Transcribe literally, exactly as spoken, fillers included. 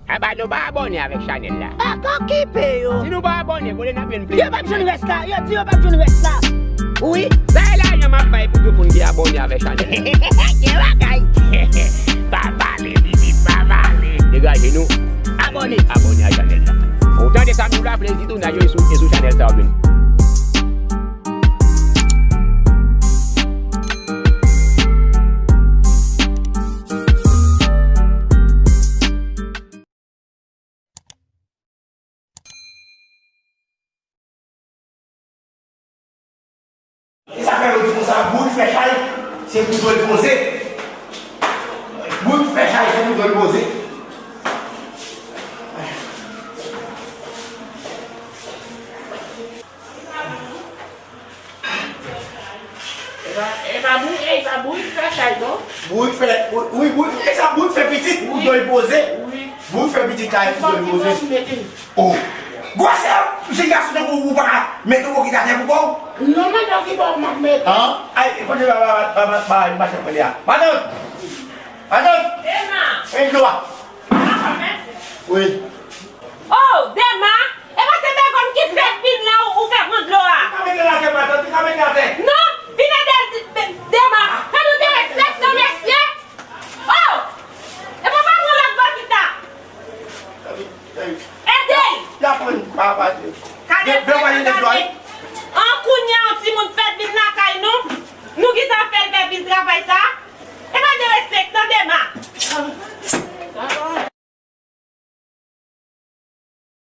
Anba nou pa abòne avèk chanèl la. Paka okipe yo. Si nou pa abòne, kote n ap jwenn plezi? Yo p ap jwenn rès la. Yo di yo p ap jwenn rès la. Wi. Sa e lajan m ap bay pou tout moun ki abòne avèk chanèl la. Gen bagay. Pa pale, pitit, pa pale. Degaje nou. Abòne. Abòne a chanèl la. Ou tande sa m di w la, plezi tounaj yo e sou, e sou chanèl sa w ap jwenn. E sa fè yo di konsa, boul fè chay, se pou do l poze. Boul fè chay, se pou do l poze. E pa, e pa bou, e pa bourik fè chay, non? Bourik fè, wi, bourik fè, e sa bourik fè pitit, pou do l poze. Wi. Bourik fè pitit la, e pou do l poze. Oh. Gwosè, jèn gason tankou ou pa ka mete yon bokit atè pou kò w? Non, men nan ki bò m ap mete? An? Ay, e kote ba, ba, ba, ba, ba, ba, matant mwen li a. Matant! Matant! Dema! E dlo a. Dakò, mèsi. Wi. Oh, Dema! E pa se Bègòm ki fè pin la, ou, ou fè pran dlo a? Ou ka mete l atè, matant, ou ka mete l atè. Non,